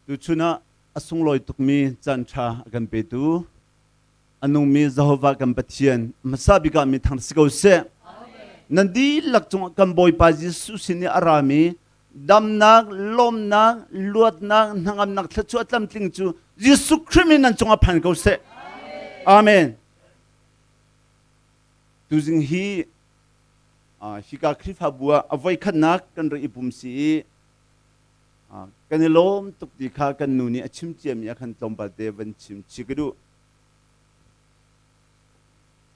Tuchun ah a sunglawi tukmi caanṭha a kan petu a nungmi Jehovah kan Pathian hmasa bik ah mi thang si ko seh. Nan dihlak cungah kan Bawipa Jesuh sin i a rami damnak, lawmnak, luatnak, hnangamnak thluachuah tlamtling cu Jesuh Khrih min nan cungah phan ko seh. Amen. Tuzing hi hika Khrihfabu ah a voikhatnak kan rak i pum si i kan i lawm tuk ti kha kan nu nih a chim ciami ah khan tlawmpal te van chim chi ka duh.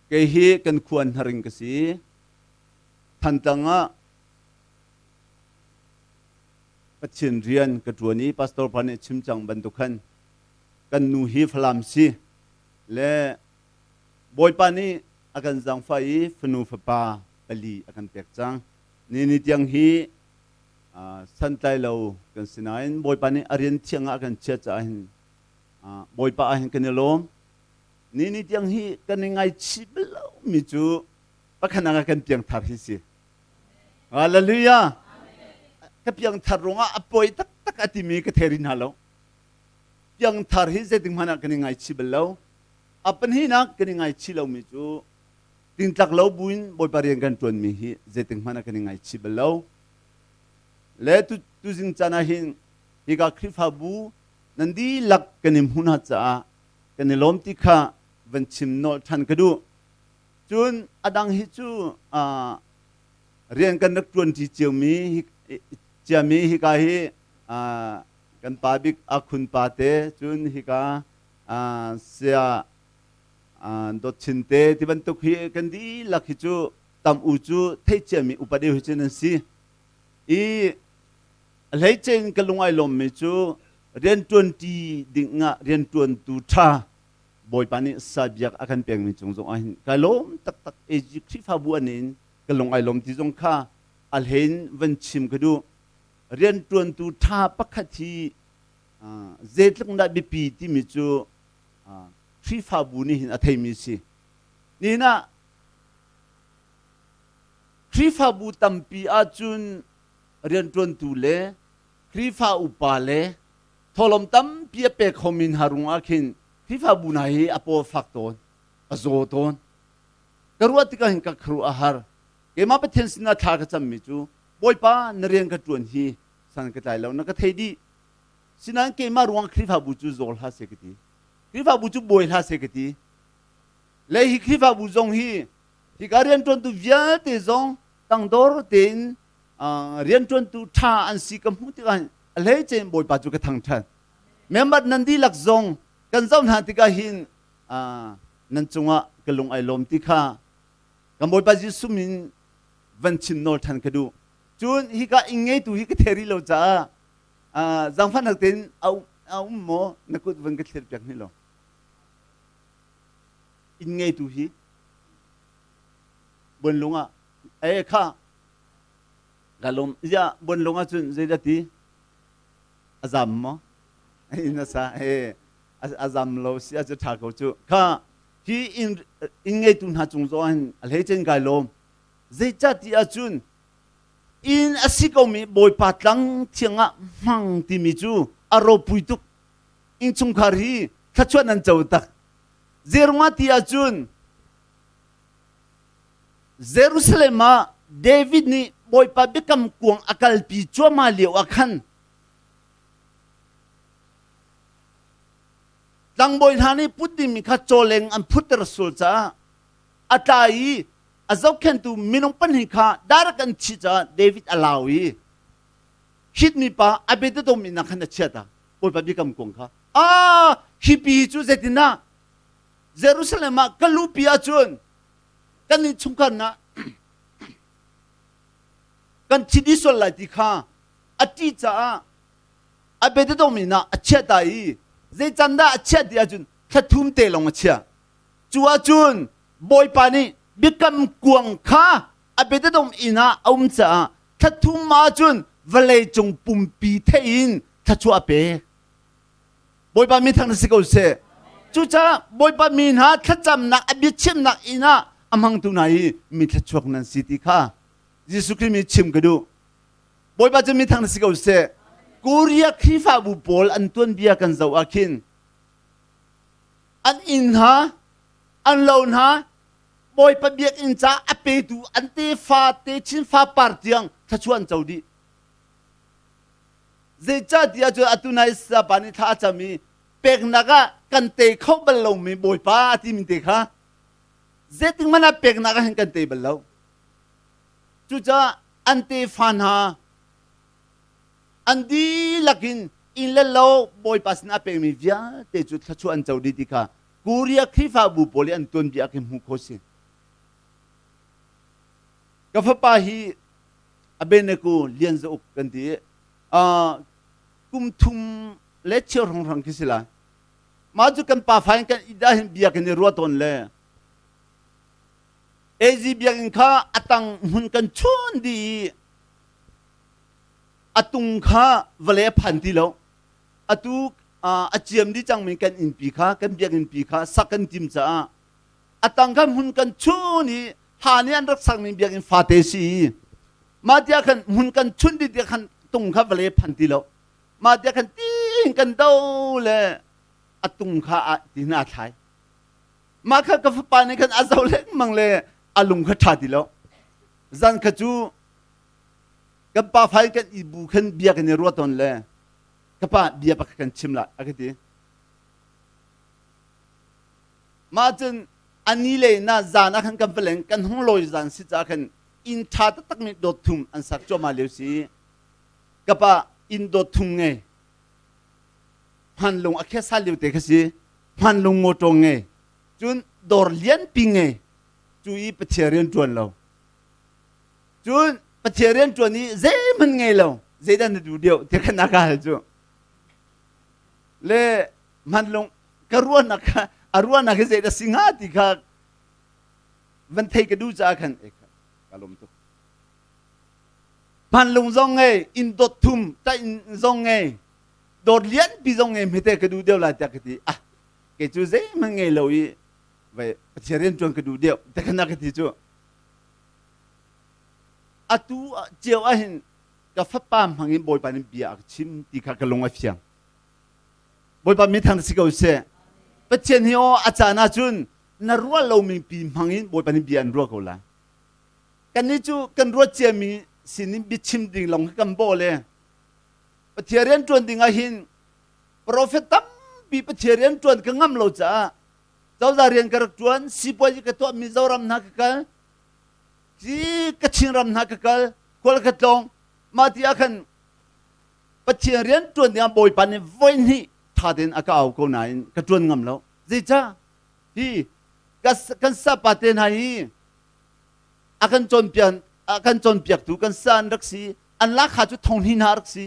Kei hi kan khua Hnaring ka si. Thantlang ah Pathian rian ka ṭuan i pastor pa nih chim cang bantuk khan kan nu hi Falam si le Bawipa nih a kan zaangfah i fanu fapa pali a kan pek cang. Ni ni tiang hi santlai lo kan si nain Bawipa nih a rian thiang ah a kan chiah caah hin Bawipa ah hin kan i lawm. Ni ni tiang hi kan i ngaichih bal lomi cu pakhat ah kan piangthar hi si. Hallelujah! Ka piangthar ruangah a poi taktak a timi ka thei rih hna lo. Piangthar hi zeitik hmanh ah kan i ngaichih bal lo. A pahnihnak kan i ngaichih lomi cu tingtlak lo buin Bawipa rian kan ṭuanmi hi zeitik hmanh ah kan i ngaichih bal lo. Le tuzing caan ah hin hika Khrihfabu nan dihlak kan i hmuh hna caah kan i lawm ti kha van chim nolh ṭhan ka duh. Cun a dang hi cu rian kan rak ṭuanṭi ciomi ciami hika hi kan pa bik Akhun pa te cun hika saya Dawt Chin te ti bantuk hi kan dihlak hi cu tam u cu theih ciami upa deuh hi cu nan si. I a hleice in ka lung ai lawmmi cu rianṭuanṭi ding ah rianṭuantu ṭha Bawipa nih sabiak a kan pekmi cung zong ah hin kai lawm taktak. AG Khrihfabu an in ka lung ai lawm ti zong kha a hlein van chim ka duh. Rianṭuantu ṭha pakhat hi zeitluk dah biapi timi cu Khrihfabu nih hin a theimi si. Nihin ah Khrihfabu tampi ahcun rianṭuantu le Khrihfa upa le thawhlawm tampi a pek khomi hna rungah khin Khrihfabu hna hi a paw fak tawn, a zaw tawn. Ka ruah tikah hin ka khuaruah a har. Keimah Pathian sinah thla ka cammi cu Bawipa na rian ka ṭuan hi san ka tlai lo, na ka thei dih. Sinain keimah ruang Khrihfabu cu zaw hlah seh ka ti. Khrihfabu cu buai hlah seh ka ti. Le hi Khrihfabu zong hi hika rianṭuantu vialte zong tangdor tein rianṭuantu ṭha an si ka hmuh tikah a hleice in Bawipa cu ka thangṭhat. Member nan dihlak zong kan zoh hna tikah hin nan cungah ka lung ai lawm ti kha kan Bawipa Jesuh min van chim nawl ṭhan ka duh. Cun hika inn ngeitu hi ka thei rih lo caah zaangfahnak tein a um maw na kut van ka thlir piak hni law. Inn ngeitu hi buanlung ah e kha ka lawm ya buanlung ah cun zeidah ti a zam maw inn a sa e a zam lo si a cu ṭha ko cu kha hi inn inn ngeitu hna cung zong hin a hleicen kai lawm zeicah ti ahcun inn a si komi Bawipa tlang thiang ah hmang timi cu a ropui tuk innchungkhar hi thluachuah nan co tak zeirungah ti ahcun Jerusalem ah David nih Bawipa biakam kuang a kalpi cuahmah lio ah khan tlangbawi hna nih put dingmi kha cawleng an phutter sual caah a tla i a zohkhentu minung pahnih kha direct an thih caah David a lau i hit mi pa Abedadom inn ah khan a chiah ta Bawipa biakam kuang kha a hi pi cu zeitindah Jerusalem ah ka lupi ahcun kan innchungkhar na kan thi dih sual lai ti kha a ṭih caah a bedadom in ah a chiah ta i zei can dah a chiah ti ahcun thla thum te lawng a chiah. Cu ahcun Bawipa nih biakam kuang kha a bedadom inn ah a um caah thla thum ahcun vawlei cung pumpi theih in thluachuah a pek. Bawipa min thang na si ko seh. Cucaah Bawipa mi hna thlacamnak a biachimnak inn ah a hmangtu hna hi mi thluachuak nan si ti kha Jesuh Khrih min chim ka duh. Bawipa cu min thang na si ko seh. Korea Khrihfabu pawl an tuanbia kan zoh ah khin an inn hna, an lo hna, Bawipa biakinn ca a petu an tefa techin fapar tiang thluachuah an co dih. Zeicahtiah cun atu nai sapa nih thla a cam i peknak ah kan te kho bal lomi Bawipa a timi te kha zeitik hmanh ah peknak ah hin kan te bal lo. Cucaah an tefa hna an dihlak in inn le lo Bawipa sinah a pekmi vialte cu thluachuah an co dih ti kha Korea Khrihfabu pawl i an tuanbia khi hmuh khawh si. Ka fapa hi Abeneku Lian Za Uk kan ti i kum thum le cheu hrawnghrang khi si lai. Mah cu kan pa fa in kan ida hin biakinn i ruah tawn le AZ biakinn kha a tang hmun kan chun dih i a tung kha vawlei a phan ti lo. Atu a ciam dih cangmi kan innpi kha kan biakinnpi kha sak kan tim caah a tang kha hmun kan chun i hlan i an rak sakmi biakinn fate si i mah tiah khan hmun kan chun dih tiah khan tung kha vawlei a phan ti lo. Mah tiah khan tiin kan do le a tung kha a ti hna thlai. Mah kha ka fapa nih khan a zoh lengmang le a lung kha ṭha ti lo. Zan kha cu kan pa fa in kan i bu khan bia kan i ruah tawn le ka pa bia pakhat kan chim lai a ka ti. Mah cun a ni le na zan ah khan kan va leng kan hung lawi zan si caah khan inn ṭha taktak mi dawt thum an sak cuahmah lio si. Ka pa inn dawt thum ngei hmanlung a khesal lio te kha si hmanlung motor ngei cun dawr lianpi ngei cu i Pathian rian ṭuan lo cun Pathian rian ṭuan i zeihmanh ngei lo zeidah na duh deuh ti khan a ka hal cu le hmanlung ka ruahnak kha a ruahnak hi zeidah si hnga ti kha van thei ka duh caah khan e ka lawm tuk hmanlung zong ngei inn dot thum ta inn zong ngei dawt lianpi zong ngei hmete ka duh deuh lai tiah ka ti ah kei cu zeihmanh ngei lo i vai Pathian rian ṭuan ka duh deuh te khan ka ti cu atu cio ah hin ka fapa hmang in Bawipa nih bia a ka chim ti kha ka lung a fiang Bawipa min thang si ko seh Pathian hi aw a caan ahcun na ruah lomi pi hmang in Bawipa nih bia an ruah ko lai kannih cu kan ruat ciami sinin biachim ding lawng hi kan bawh le Pathian rian ṭuan ding ah hin profet tampi Pathian rian ṭuan ka ngam lo caah cozah rian ka rak ṭuan sipuazi ka tuah Mizoram hna ka kal ci Kachin ram hna ka kal khual ka tlawng mah ti ah khan Pathian rian ṭuan ding ah Bawipa nih voi hnih ṭha tein a ka au ko nain ka ṭuan ngam lo zeicah hi kan sapa te hna hi a kan cawnpiak a kan cawnpiaktu kan sa an rak si an lakha cu thonghni hna rak si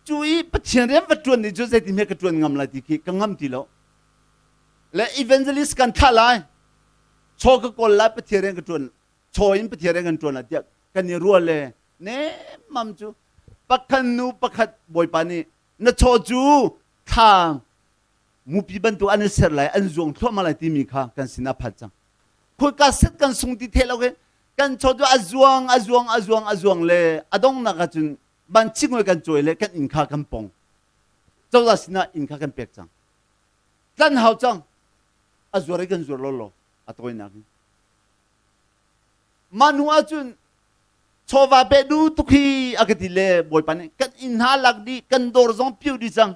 cu i Pathian rian va ṭuan ni cu zeitin he ka ṭuan ngam lai ti khi ka ngam ti lo le evangelist kan thlah lai chaw ka kawl lai Pathian rian ka ṭuan chaw in Pathian rian kan ṭuan lai tiah kan i ruah le nemmam cu pakhat nu pakhat Bawipa nih na chaw cu thla mupi bantuk an i ser lai an zuang thluahmah lai timi kha kan sinah phan cang khulka set kan sung ti the lo ke kan chaw cu a zuang a zuang a zuang a zuang le a donghnak ahcun ban chingoi kan cawi le kan inn kha kan pong cozah sinah inn kha kan pek cang tlan hau cang a zuar i kan zuar lo lo a tawinak in mah hnu ahcun chawva pe du tuk hi a ka ti le bawipa nih kan inn hna lak dih kan dawr zong piu dih cang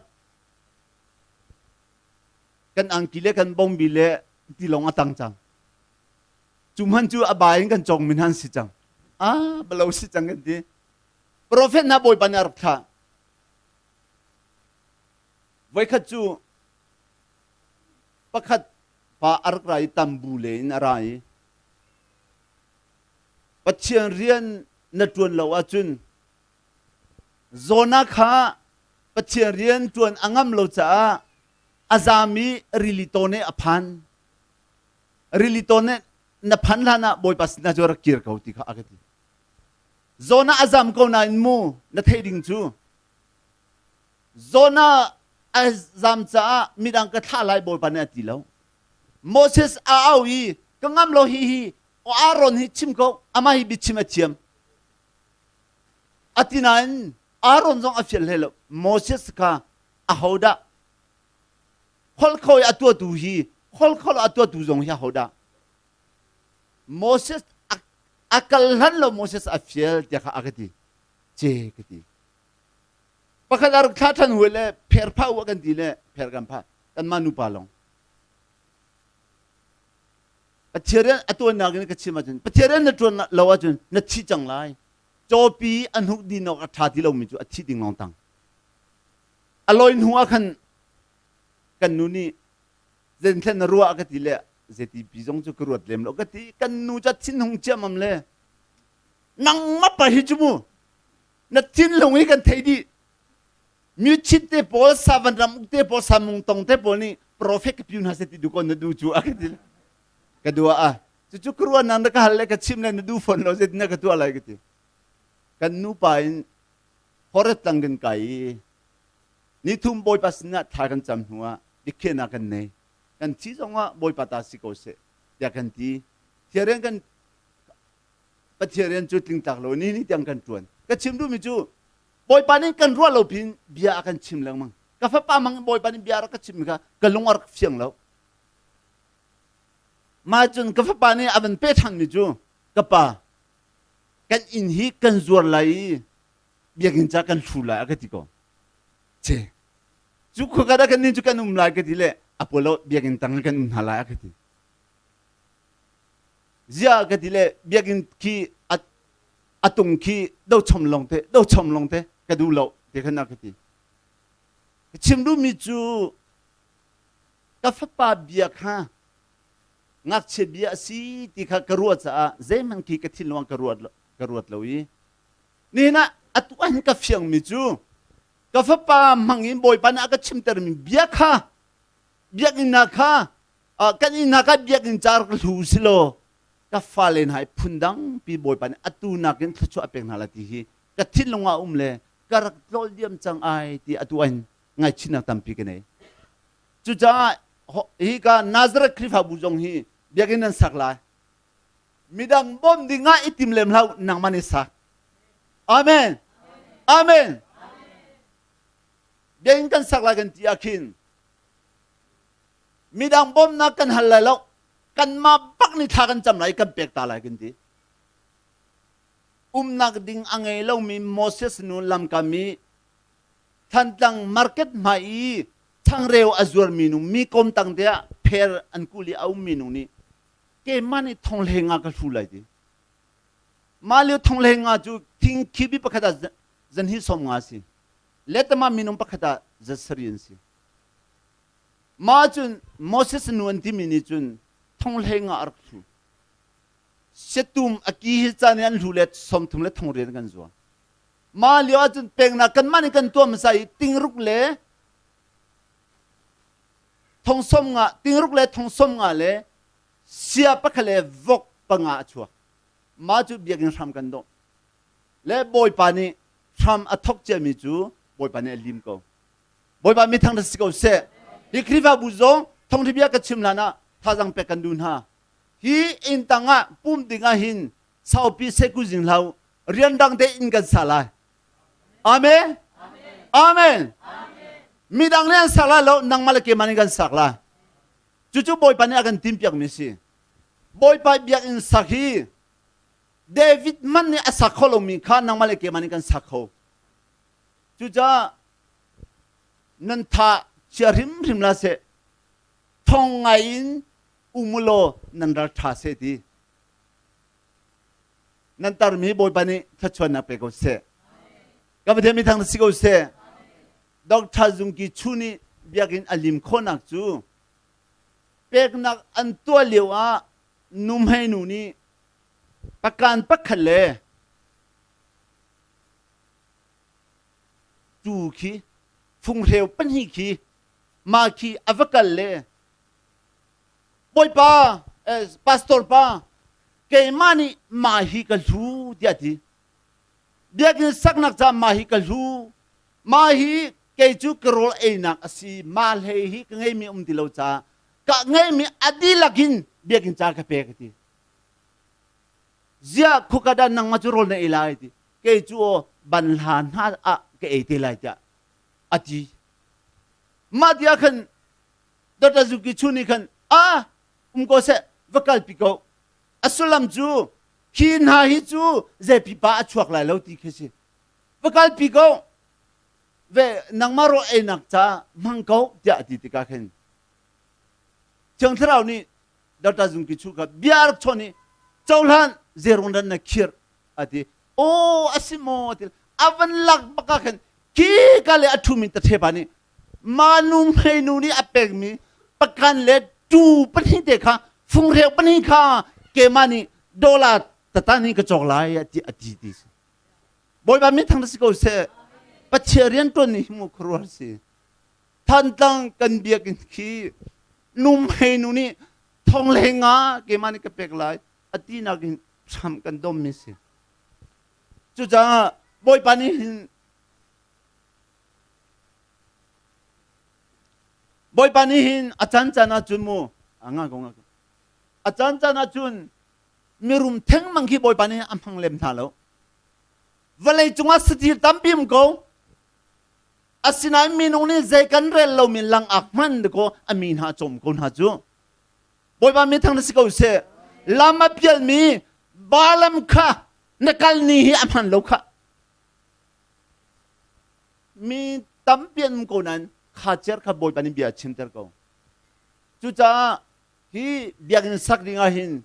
kan angki le kan bongbi le tilawng a tang cang cu hman cu a ba in kan cong min han si cang ah balo si cang kan ti profet hna bawipa nih a rak thlah voikhat cu pakhat pa a rak ra i tambu le in a ra i Pathian rian na ṭuan lo ahcun Jonah kha Pathian rian ṭuan a ngam lo caah a zaam i rili tawne a phan. Rili tawne na phan hlan ah Bawipa sinah cu rak kir ko ti kha a ka ti. Jonah a zam ko nain mu na theih ding cu Jonah a zam caah midang ka thlah lai Bawipa nih a ti lo. Moses a au i ka ngam lo hi hi Aaron hi chim ko amah hi biachim a thiam. Atinain Aaron zong a fial hlei lo. Moses kha ahodah holh kho i a tuahtu hi holh kho lo a tuahtu zong hi ahodah Moses a kal hlan lo Moses a fial tiah kha a ka ti. Ce ka ti. Pakhat a rak thla ṭhan hue le pher pha u kan ti le pher kan pha kanmah nupa lawng. Pathian rian a tuannak in ka chim ahcun Pathian rian na ṭuan lo ahcun na thi cang lai. Cawpi a hnuk din awk a ṭha ti lomi cu a thi ding lawng tang. A lawi hnu ah khan kan nu nih zenthlen na ruah ka ti le zeiti pi zong cu ka ruat lem lo ka ti kan nu cu a thinhung ciammam le nangmah pa hi cu mu na thinlung hi kan thei dih Myuchit te pawl Savan ram uk te pawl Samung tong te pawl nih profet ka piu hna se ti du kon na du cu a ka ti ka dua a cucu ka ruah nang na ka hal le ka chim le na du fon lo zeitin na ka tuah lai ka ti kan nu pa in horet tlang kan kai i nithum bawipa sinah thla kan cam hnu ah biakhiahnak kan nei kan thi zongah bawipa ta si ko seh tiah kan ti thiarian kan Pathian rian cu tlingtlak lo ni ni tiang kan ṭuan ka chim duhmi cu Bawipa nih kan ruah lo pin bia a kan chim lengmang. Ka fapa mang Bawipa nih bia a rak ka chimmi kha ka lung a rak fiang lo. Mah cun ka fapa nih a van pe ṭhanmi cu ka pa kan inn hi kan zuar lai i biakinn ca kan hlu lai a ka ti ko. Ce cu khua ka kan inn cu kan um lai ka ti le a polo biakinn tang kan um hna lai a ka ti. Ziah ka ti le biakinn khi a tung khi do chom long te do chom long te ka duh lo te khan ka ti ka chim duhmi cu ka fapa bia kha ngakchia bia a si ti kha ka ruah caah zeihmanh khi ka thinlung ka ruat ka ruat lo i nihin ah atu ah hin ka fiangmi cu ka fapa hmang in bawipa nih a ka chimtermi bia kha biakinn ah kha kan inn ah kha biakinn ca rak hlu si law ka fale hna hi phundangpi Bawipa nih atu nakin thluachuah a pek hna lai ti hi ka thinlung ah um le ka rak tlawl diam cang ai ti atu ah hin ngaihchihnak tampi ka nei. Cucaah hi ka Nazareth Khrihfabu zong hi biakinn nan sak lai. Midang bawm ding ah i tim lem hlah nangmah nih sak. Amen. Amen. Biakinn kan sak lai kan ti ah khin midang bawmnak kan hal lai lo kanmah bak nih thla kan cam lai kan pek ta lai kan ti umnak ding a ngei lomi Moses nu lamkam i Thantlang market hmai i changreu a zuarmi nu mi kom tang te ah pher an kul i a ummi nu nih keimah nih thonghlei nga ka hlu lai ti mah lio thonghlei nga cu thing khibi pakhat ah zanhi som nga si letama minung pakhat ah zasari an si Mah cun Moses nu an timi nih cun thonghlei nga a rak hlu. Setum a ki hi caan i an hlu le 30 le thong rian kan zuang. Mah lio ahcun peknak kanmah nih kan tuah hmasa i tingruk le thong som nga tingruk le thong som nga le sia pakhat le vok panga a chuak. Mah cu biakinn hram kan dawh. Le Bawipa nih hram a thok ciami cu Bawipa nih a lim ko. Bawipa mi thangṭhat si ko seh. Hi Khrihfabu zong thawngṭha bia ka chim hlan ah thazaang pek kan duh hna. Hi inn tang ah pum ding ah hin saupi seku zing hlah rian dang te inn kan sa lai. Amen. Amen. Midang nih an sak lai lo, nangmah le keimah nih kan sak lai. Cucu Bawipa nih a kan timpiak mi si. Bawipa biakinn sak hi David hmanh nih a sak kho lomi kha nangmah le keimah nih kan sak kho. Cucaah nan tha chia hrimhrim la seh thong ngai in um law nan ral ṭha seh ti nan tarmi Bawipa nih thluachuahnak pe ko seh ka Pathian mi thang si ko seh Dr. Zungki Chu nih biakinn a lim khawhnak cu peknak an tuah lio ah nuhmei nu nih pakan pakhat le tuu khi funghreu pahnih khi mah khi a va kal le bawipa eh, pastor pa keimah nih mah hi ka hlu tiah ti biakinn saknak ca mah hi ka hlu mah hi kei cu ka rawl einak a si mah hlei hi ka ngeimi um ti lo caah ka ngeimi a dihlak in biakinn ca ka pek ti ziah khuka dah nangmah cu rawl na ei lai ti kei cu aw banhla hna ah ka ei te lai tiah a ti. Mah ti ah khan Dr. Zuki Chu nih khan a um ko seh va kalpi ko. A sullam cu khi hna hi cu zei pipa a chuak lai lo ti khi si. Va kalpi ko. Ve nangmah rawl einak ca hmang ko tiah a ti tikah khin Thiang Thlarau nih Dr. Zungki Chu kha bia a rak chawn i cohlan zeirung ran na khirh a ti. Aw a si maw a ti. A van lak bak ah khan khi ka le a ṭhumi taṭhepa nih manu hmeinu nih a pekmi pakan le tuu pahnih te kha funghreu pahnih kha keimah nih dollar tatan hi ka cawk lai a ti a ti ti si. Bawipa min thang si ko seh. Pathian rian ṭuan ni hi mu khuaruahhar si. Thantlang kan biakinn khi nu hmeinu nih thong le nga keimah nih ka pek lai a tinak in hram kan dommi si. Cucaah Bawipa nih hin Bawipa nih hin a caan caan ahcun mu a nga ko nga ko a caan caan ahcun mirum thengmang khi Bawipa nih a hmang lem hna lo. Vawlei cungah satil tampi um ko. Asinain minung nih zei kan rel lomi langak hman ko a mi hna cawm ko hna cu. Bawipa mi thang na si ko seh. Lam a pialmi Balaam kha na kal ni hi a hman lo kha. Mi tampi an um ko nain kha cer kha Bawipa nih bia a chimter ko. Cucaah hi biakinn sak ding ah hin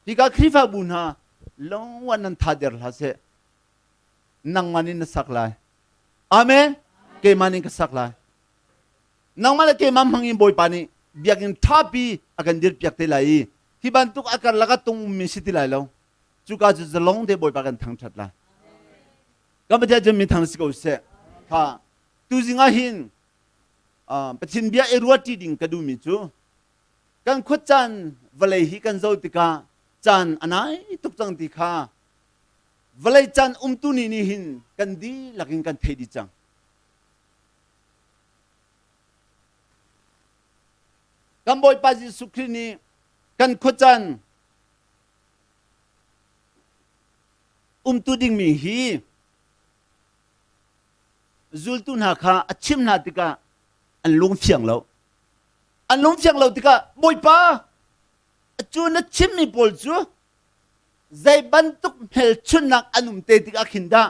hika Khrihfabu hna lungwan nan tha der hlah seh. Nangmah nih na sak lai. Amen. Keimah nih ka sak lai. Nangmah le keimah hmang in Bawipa nih biakinn ṭhapi a kan dirpiak te lai i hi bantuk a karlak ah tung ummi si ti lai lo. Cuka cu zalong te Bawipa kan thangṭhat lai. Kan Pathian cu mi thang si ko seh. Kha tuzing ah hin Pathian bia i ruat ṭi ding ka duhmi cu kan khuacaan vawlei hi kan zoh tikah caan a nai tuk cang ti kha vawlei caan umtu nih nih hin kan dihlak in kan theih dih cang. Kan Bawipa Jesuh Khrih nih kan khuacaan umtu dingmi hi zultu hna kha a chim hna tikah an lung fiang lo. An lung fiang lo tikah Bawipa cu na chimmi pawl cu zei bantuk hmelchunhnak an um te tikah khin dah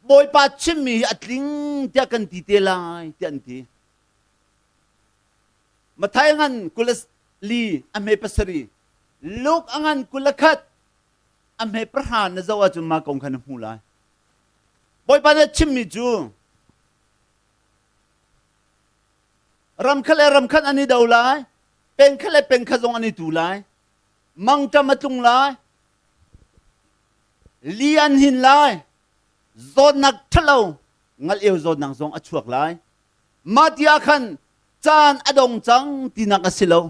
Bawipa chimmi hi a tling tiah kan ti te lai tiah an ti. Matthai ngan 24 a hme pasarih, Luke a ngan 21 a hme pahra na zoh ahcun mah kong kha na hmu lai. Bawipa nih a chimmi cu ram khat le ram khat an i do lai, peng khat le peng khat zong an i tu lai. Mangṭam a tlung lai, li an hin lai, zawtnak ṭhalo ngal-eu zawtnak zong a chuak lai. Mah ti ah khan caan a dong cang tinak a si lo.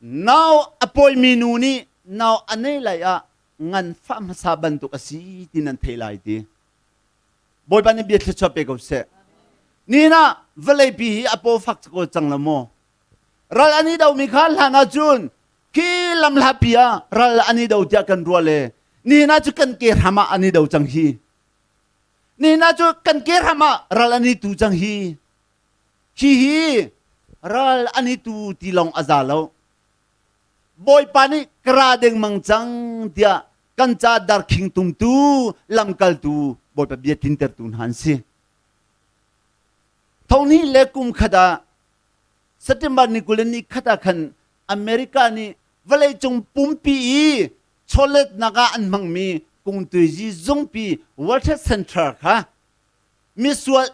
Nau a pawimi nu nih nau a nei lai ah nganfah hmasa bantuk a si ti nan thei lai ti. Bawipa nih bia thluachuah pe ko seh. Nihin ah vawleipi hi a paw fak ko cang lo maw? Ral an i domi kha hlan ahcun khi lamhlapi ah ral an i do tiah kan ruah le nihin ah cu kan ke hram ah an i do cang hi. Nihin ah cu kan ke hram ah ral an i tu cang hi. Hi hi ral an i tu ti lawng a za lo. Bawipa nih ka ra dengmang cang tiah kan ca darkhing tumtu lamkaltu Bawipa bia tlintertu hna an si. Thonghnih le kum khat ah September ni 20 ni khat ah khan America nih vawleicung pumpi i chawletnak ah an hmangmi kungtuizi zungpi World Trade Center kha misual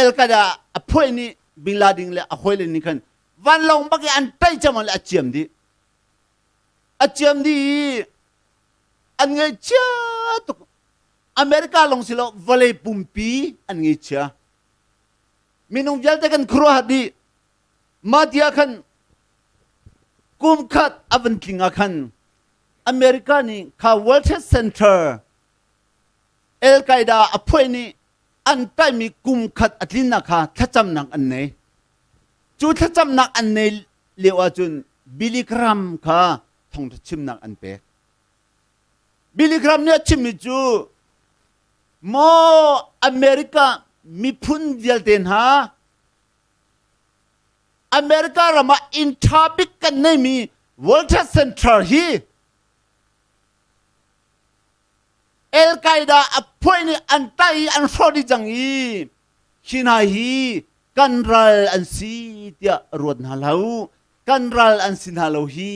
Al-Qaeda a phuai nih Bin Laden le a hawile nih khan vanlawng bak i an taih cang le a ciam dih. A ciam dih i an ngaihchia tuk. America lawng si lo vawlei pumpi an ngaihchia. Minung vialte kan khuaruahhar dih. Mah ti ah khan kum khat a van tling ah khan America nih kha World Trade Center Al Qaeda a phuai nih an taimi kum khat a tlinnak kha thlacamnak an nei. Cu thlacamnak an nei lio ahcun Billy Graham kha thawngṭha chimnak an pek. Billy Graham nih a chimmi cu maw America miphun vialte hna America ram ah inn ṭha bik kan neimi World Trade Center hi Al-Qaeda a phuai nih an tlaih i an hrawh dih cang i hi hna hi kan ral an si tiah ruat hna hlah u. Kan ral an si hna lo hi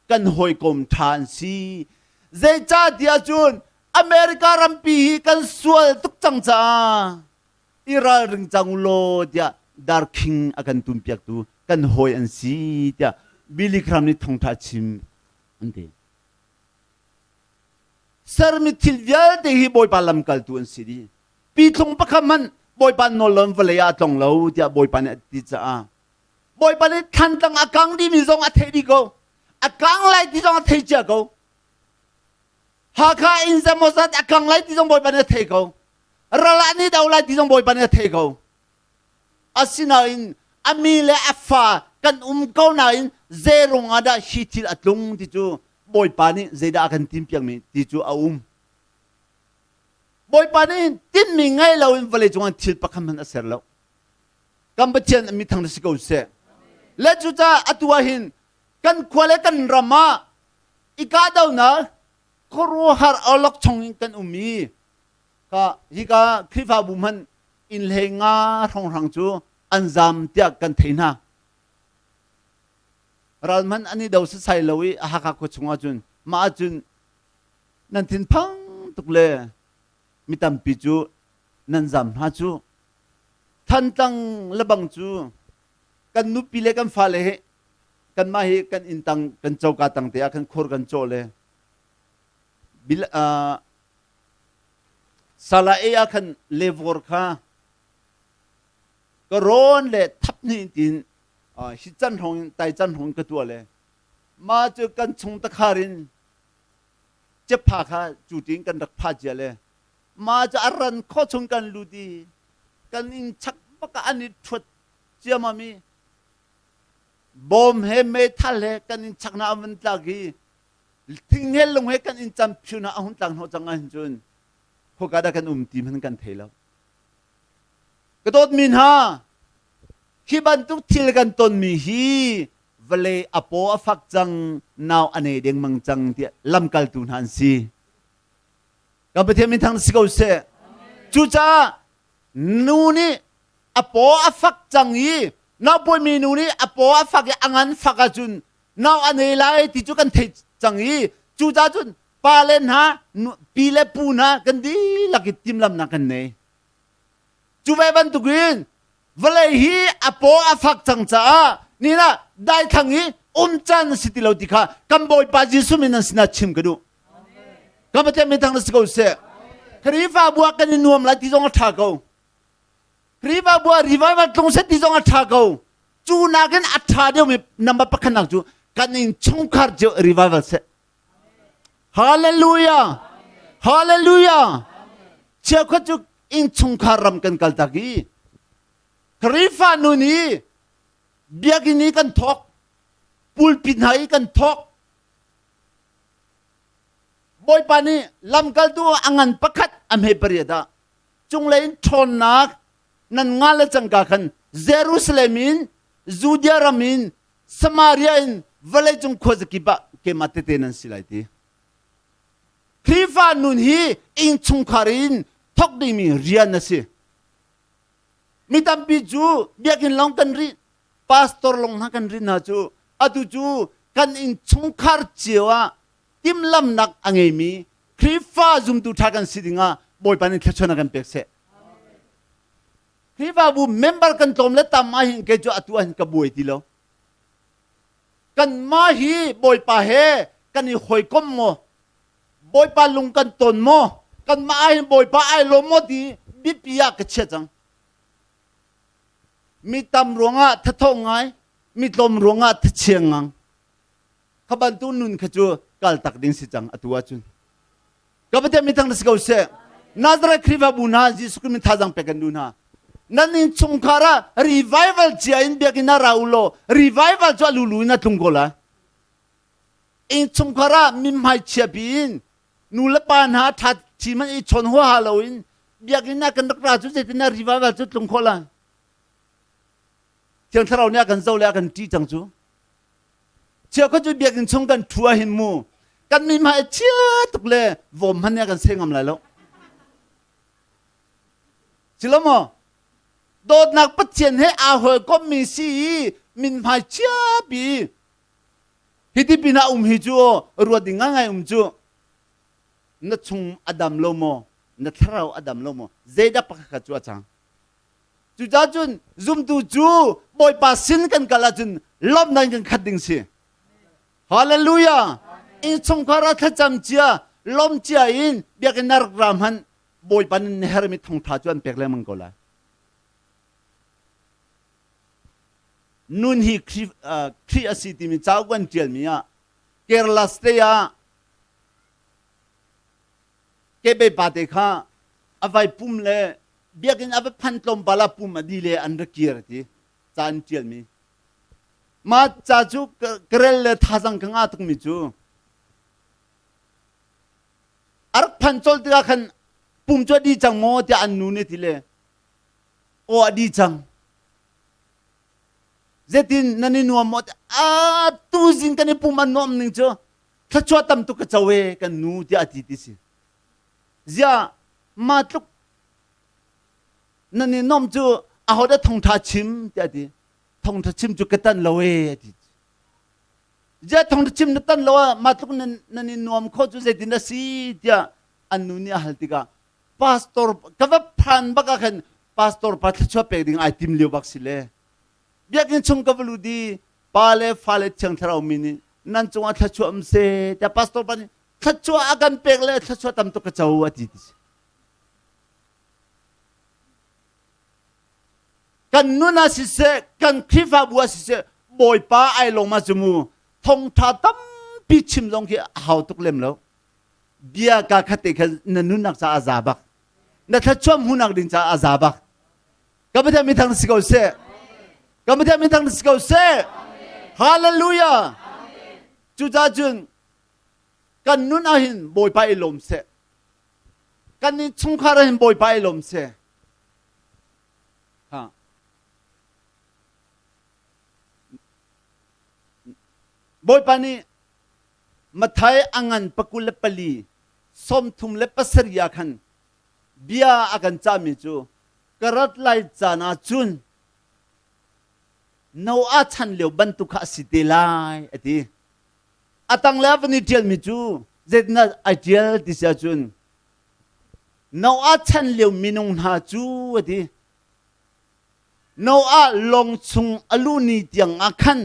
kan hawikom ṭha an si. Zeicahtiah cun America rampi hi kan sual tuk cang caah i ralring cang u law tiah darkhing a kan tumpiaktu kan hawi an si tiah Billy Graham nih thawngṭha a chim an ti. Sermi thil vialte hi Bawipa lamkaltu an si dih. Pithlung pakhat hmanh Bawipa nawl lo in vawlei ah a tlong lo tiah Bawipa nih a ti caah Bawipa nih thlantlang a kang dihmi zong a theih dih ko. A kang lai ti zong a thei cia ko. Hakha inn zeimawzat a kang lai ti zong Bawipa nih a thei ko. Ral ah ni do lai ti zong Bawipa nih a thei ko. Asinain a mi le a fa kan um ko nain zeirung ah dah hi thil a tlung ti cu Bawipa nih zeidah a kan timpiakmi ti cu a um. Bawipa nih tinhmi ngei loin vawlei cungah thil pakhat hmanh a ser lo. Kan Pathian mi thang si ko seh. Le cucaah atu ah hin kan khua le kan ram ah i kahdohnak khuaruahhar awlokchong in kan um i ka hika Khrihfabu hmanh inn hlei nga hrawnghrang cu an zam tiah kan thei hna. Ral hmanh an i do sasai lo i Hakha khua chungah cun mah ahcun nan thinphang tuk le mi tampi cu nan zam hna cu. Thantlang lebang cu kan nupi le kan fale he kanmah hi kan inn tang kan coka tang te ah khan khur kan cawh le bil uh, sala e ah khan levor kha ka rawn le thap hnih tin hi can hong tai can hong ka tua le ma cu kan chung takhar in cepha kha cu tin kan rak pha cia le ma cu a ran kho chung kan lut i kan in chak bak an i thuat ciamam i bom he meithal he kan in chak na an van tlak i thing he lung he kan in cam phiu na a hun tlak hnawh cang ahhin cun khoka dah kan um ti hmanh kan thei lo ka dawtmi hna hi bantuk thil kan tonmi hi vawlei a paw a fak cang nau a nei dengmang cang tiah lamkaltu hna an si kan Pathian min thang si ko seh cucaah nu nih a paw a fak cang i naupawimi nu nih a paw a fak i a ngan fak ahcun nau a nei lai ti cu kan theih cang i cucaah cun pa le hna pi le pu hna kan dihlak i timhlamnak kan nei cu ve bantukin vawlei hi a paw a fak cang caah nina daithlang i um caan na si ti lo ti kha kan Bawipa Jesuh min nan sinah chim ka duh kan Pathian min thang na si ko seh Khrihfabu ah kan i nuam lai ti zong a ṭha ko Khrihfabu ah revival tlung seh ti zong a ṭha ko cu nakin a ṭha deuhmi number pakhatnak cu kan in chungkhar cio revival seh Hallelujah! Hallelujah! Cheukhat cu innchungkhar ram kan kal tak i Khrihfa nun i biakinn i kan thawk, pulpit hna i kan thawk. Bawipa nih lamkaltu a ngan pakhat a hme pariat ah cunglei in ṭhawnnak nan nga le cangka khan Jerusalem in Judea ram in Samaria in vawleicung khuazakip ah keimah tete nan si lai ti. Khrihfa nun hi innchungkhar in thawk dingmi rian a si. Mi tampi cu biakinn lawng kan rih, pastor lawng hna kan rih hna cu atu cu kan innchungkhar cio ah timhlamnak a ngeimi Khrihfa zumtu ṭha kan si dingah Bawipa nih thluachuah a kan pek seh. Khrihfabu member kan tlawm le tam ah hin kei cu atu ah hin ka buai ti lo. Kanmah hi Bawipa he kan i hawikom maw? Bawipa lung kan ton maw? Kanmah ah hin Bawipa ai lawm maw ti biapi ah ka chia cang. Mi tam ruangah thatho ngai, mi tlawm ruangah thachia ngang. Kha bantuk nun kha cu kal tak ding si cang atu ahcun. Ka Pathian min thang si ko seh. Nazareth Khrihfabu hna Jesuh Christ min thazaang pek kan duh hna. Nan inn chungkhar ah revival cia in biakinn ah ra u law revival cu a lulu in a tlung ko lai. Inn chungkhar ah mithmai chia piin Nu le pa hna ṭha ṭhi man i chawn huaha loin biakinn ah kan rak ra cu zeitin dah revival cu tlung khawh lai? Thiang Thlarau nih a kan zoh le a kan ṭih cang cu. Cheukhat cu biakinn chung kan ṭhu ahhin mu kan mi hmai chia tuk le vawm hmanh nih a kan seh ngam lai lo. Si lo maw? Dawtnak Pathian he aa hawikommi si i min hmai chia pi hiti pinah um hi cu ruat ding ngai um cu na chung a dam lo maw na thlarau a dam lo maw zeidah pakhat cu a cang Cucaah cun zumtu cu Bawipa sin kan kal ahcun lawmhnak in kan khat ding si. Hallelujah! Innchungkhar ah thlacam cia, lawm cia in biakinn na rak ra hmanh Bawipa nih na herhmi thawngṭha cu an pek lengmang ko lai. Nun hi Khrih a si timi cauk an ṭialmi ah Kerala State ah kebei pate kha a vai pum le biakinn a va phan tlawmpal ah pum a di le an ra kir ti ca an ṭialmi mah ca cu ka rel le thazang ka ngah tukmi cu a rak phan colh tikah khan pum cu a di cang maw tiah an nu nih ti le aw a di cang zetin nan i nuam maw a tu zing kan i pum an nuam ning cu thluachuah tam tuk ka co e kan nu tiah a ti ti si ziah mah tluk nan i nom cu ahodah thawngṭha chim tiah a ti thawngṭha chim cu ka tan lo e a ti ziah thawngṭha chim na tan lo ah mah tluk nan nan i nuam kho cu zeitin a si tiah an nu nih a hal tikah pastor ka va phan bak ah khan pastor pa thluachuah pek ding ai tim lio bak si le biakinn chung ka va lut i pa le fa le thiang thlarau mi nih nan cungah thluachuah um seh tiah pastor pa nih thluachuah a kan pek le thluachuah tam tuk ka co a ti ti si kan nun ah siseh kan Khrihfabu ah siseh Bawipa ai lawm ah cu mu thongtha tampi chim zong khi a hau tuk lem lo bia ka khat te kha na nunnak caah a za bak na thluachuah hmuhnak ding caah a za bak ka Pathian min thang si ko seh ka Pathian min thang si ko seh hallelujah cucaah cun kan nun ah hin Bawipa i lawm seh kan innchungkhar ah hin Bawipa i lawm seh ha Bawipa nih Mathai a ngan 24 37 ah khan bia a kan cahmi cu ka rat lai caan ah cun Noah chan lio bantuk kha a si te lai a ti. A tanglei ah van i ṭialmi cu zeitindah ai ṭial ti si ahcun Noah chan lio minung hna cu a ti. Noah lawng chung a luh ni tiang ah khan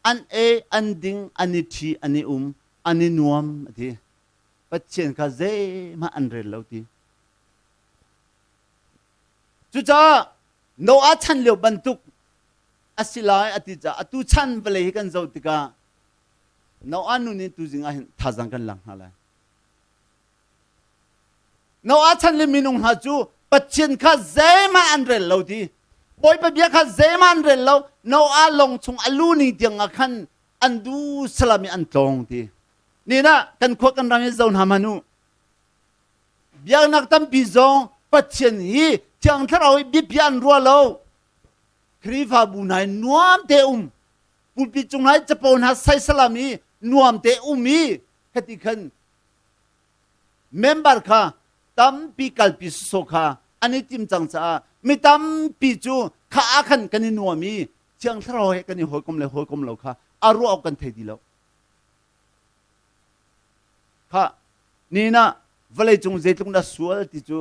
an ei, an ding, an i ṭhi, an i um, an i nuam a ti. Pathian kha zeihmanh an rel lo ti. Cucaah Noah chan lio bantuk a si lai a ti caah atu chan vawlei hi kan zoh tikah Noah nun in tuzing ah hin thazang kan lak hna lai. Noah chan le minung hna cu Pathian kha zeihmanh an rel lo ti. Bawipa bia kha zeihmanh an rel lo. Noah lawng chung a lu ning tiang ah khan an du salam i an tlawng ti. Nina kan khua kan ram hi zo hna hmanh u. Biaknak tampi zong Pathian hi Thiang Thlarau hi biapi an ruah lo. Khrihfabu hna hi nuam te um. Pulpit cung hna capo hna sai salam i nuam te um i khati khan member kha tampi kalpi soso kha an i tim cang caah mi tampi cu kha ah khan kan i nuam i thiang thlarau he kan i hawikom le hawikom lo kha a ruah awk kan thei ti lo kha ni na vawlei cung zeitluk na sual ti cu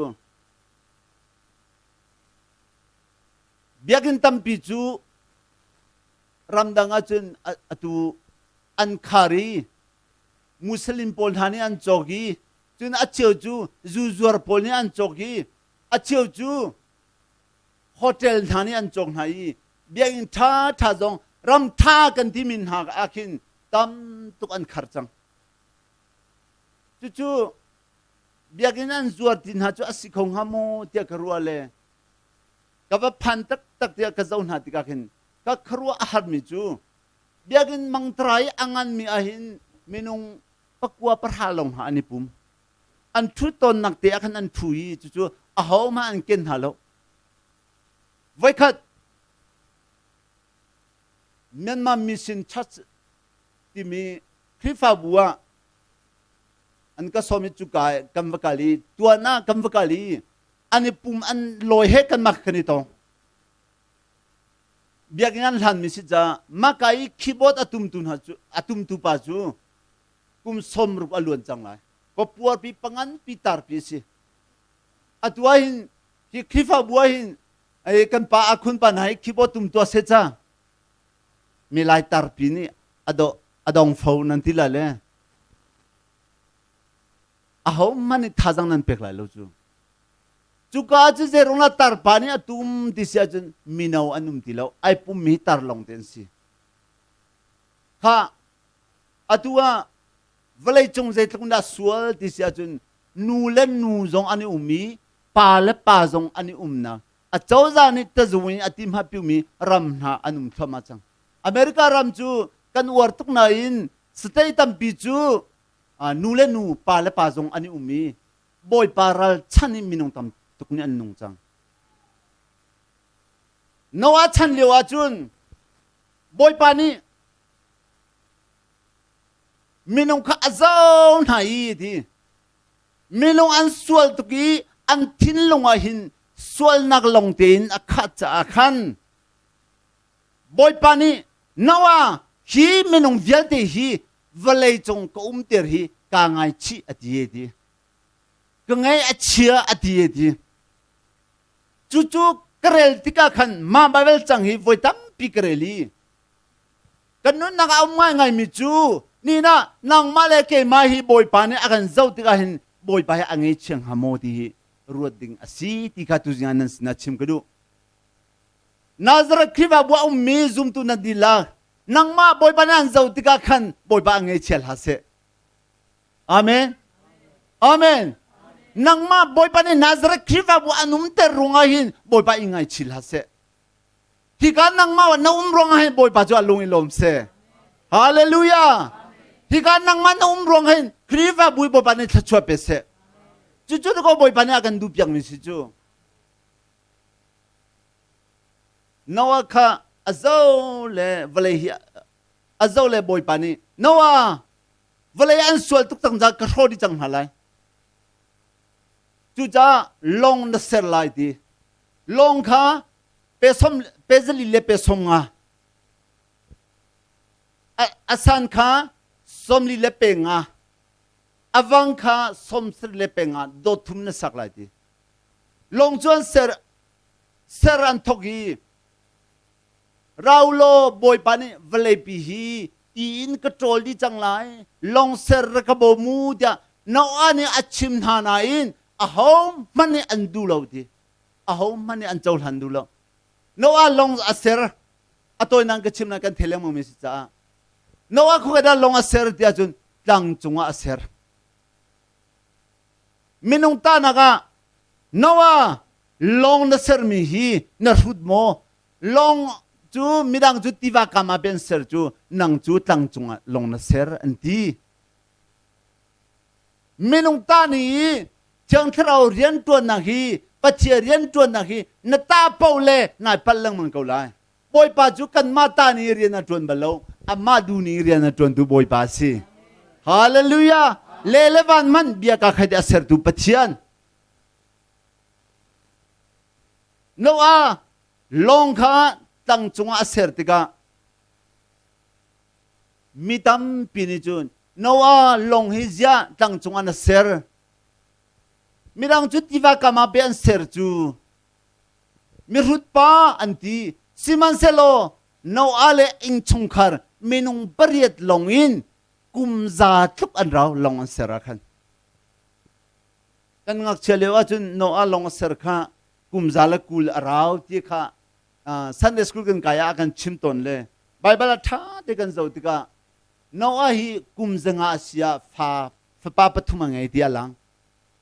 biakinn tampi cu ramdang ahcun atu an khar i Muslim pawl hna nih an cawk i cun a cheu cu zu zuar pawl nih an cawk i a cheu cu hotel hna nih an cawk hna i biakinn ṭha ṭha zong ram ṭha kan timi hna ah khin tam tuk an khar cang. Cucu biakinn an zuar ti hna cu a si kho hnga maw tiah ka ruah le ka va phan taktak tiah ka zoh hna tikah khin ka khuaruah a harmi cu biakinn mangtara i a nganmi ahhin minung pakua pahra lawng hna an i pum. An ṭhut tawnnak te ah khan an ṭhu i cucu ahohmanh an ken hna lo. Voikhat Myanmar Mission Church timi Khrihfabu ah an ka sawm i cuka kan va kal i tuan ah kan va kal i an i pum an lawi he kanmah kan i tong. Biakinn an hlanmi si caah mahka i keyboard a tumtu hna cu a tumtu pa cu kum 60 a luan cang lai. Papuarpi panganpi tarpi a si. Atu ah hin hi Khrihfabu ah hin kan pa akhun pa hna hi keyboard tum tuah seh ca mi lai tarpi nih a dong fo nan ti la le aho hmanh nih thazang nan pek lai lo cu. Cuka cu zeirung la tarpa nih a tum ti si ahcun mino an um ti lo. Ai pummi hi tar lawng te an si. Kha atu ah vawleicung zeitluk in dah sual ti si ahcun nu le nu zong an i um i pa le pa zong an i umnak a cozah nih tazung in a ti hmapiumi ram hna an um thluahmah cang. America ram cu kan uar tuk nain state tampi cu nu le nu, pa le pa zong an i um i Bawipa ralchan in minung tam tuk nih an nung cang. Noah chan lio ahcun Bawipa nih minung kha a zoh hna i ti minung an sual tuk i an thinlung ah hin sualnak lawng tein a khah caah khan Bawipa nih Noah hi minung vialte hi vawlei cung ka umter hi kaa ngaichih a ti e ti. Ka ngaih a chia a ti e ti. Cucu ka rel tikah khan mah Baibal cang hi voi tampi ka rel i kan nunnak a um ngaingaimi cu nina nangmah le keimah hi Bawipa nih a kan zoh tikah hin Bawipa hi a ngeichia hnga maw ti hi ruat ding a si ti kha tuzing ah nan sinah chim ka duh. Nazareth Khrihfabu a ummi zumtu nan dihlak nangmah Bawipa nih an zoh tikah khan Bawipa a ngeichia hlah seh. Amen. Amen. Nangmah Bawipa nih Nazareth Khrihfabu an umter ruangah hin Bawipa i ngaichih hlah seh. Hika nangmah na um ruangah hin Bawipa cu a lung i lawm seh. Hallelujah. Hika nangmah na um ruangah hin Khrihfabu Bawipa nih thluachuah pe seh. Cucu ko Bawipa nih a kan duh piakmi si cu. Noah kha a zo le vawlei hi a zo le Bawipa nih Noah vawlei an sual tuk cang caah ka hrawh dih cang hna lai. Cucaah lawng na ser lai ti. Lawng kha pe som pe zali le pe som nga. A san kha 40 le pe nga. A vang kha 70 le pe nga dot thum na sak lai ti. Lawng cu an ser ser an thok i rau law Bawipa nih vawleipi hi ti in ka ṭawl dih cang lai lawng ser ra ka bawm u tiah Noah nih a chim hna nain ahohmanh nih an duh lo ti ahohmanh nih an cohlan duh lo Noah lawng a ser a tawinak ka chim na kan thei lengmang mi si caah Noah khuka dah lawng a ser tiah cun tlang cungah a ser Minung tahnak ah Noah lawng na sermi hi na hrut maw? Lawng cu midang cu tiva kam ah ben ser cu nang cu tlang cungah lawng na ser an ti. Minung ta nih i Thiang Thlarau rianṭuannak hi Pathian rianṭuannak hi na ta paoh le nai palh lengmang ko lai. Bawipa cu kanmah ta nih rian a ṭuan bal lo, amah duh ning rian a ṭuantu Bawipa a si. Hallelujah! Le le van hmanh bia ka khat i a sertu Pathian. Noah lawng kha tlang cungah a ser tikah mi tampi nih cun Noah lawng hi ziah tlang cungah na ser? Midang cu tiva kam ah pe an ser cu. Mihrut pa an ti. Sihmanhsehlaw Noah le innchungkhar minung pariat lawng in kum za tluk an rau lawng an ser ah khan. Kan ngakchia lio ahcun Noah lawng a ser kha kum za le 20 a rau ti kha Sunday school kan kai ah kan chim tawn le Bible ah ṭha te kan zoh tikah Noah hi kum 500 a si ah fa fapa pathum a ngei ti a lang.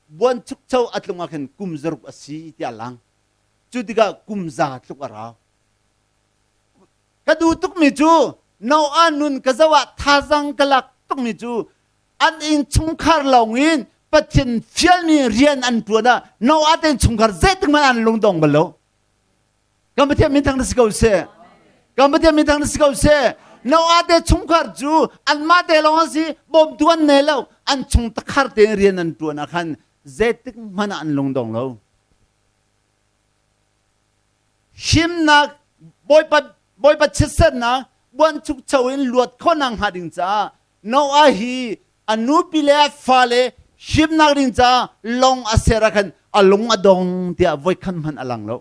Buanchukcho a tlung ah khan kum 600 a si ti a lang. Cu tikah kum za tluk a rau. Ka duh tukmi cu Noah nun ka zoh ah thazang ka lak tukmi cu an innchungkhar lawng in Pathian fialmi rian an ṭuan ah Noah te chungkhar zeitik hmanh an lungdong bal lo. Kan Pathian min thang si ko seh. Kan Pathian min thang si ko seh. Noah te chungkhar cu anmah te lawng an si, bawmtu an nei lo. An chung takhar te rian an ṭuan ah khan zeitik hmanh ah an lungdong lo. Himnak Bawipa Bawipa chiatsernak buanchukcho in luat khawhnak hnga ding caah Noah hi a nupi le a fale himnak ding caah lawng a ser ah khan a lung a dong tiah voikhat hmanh a lang lo.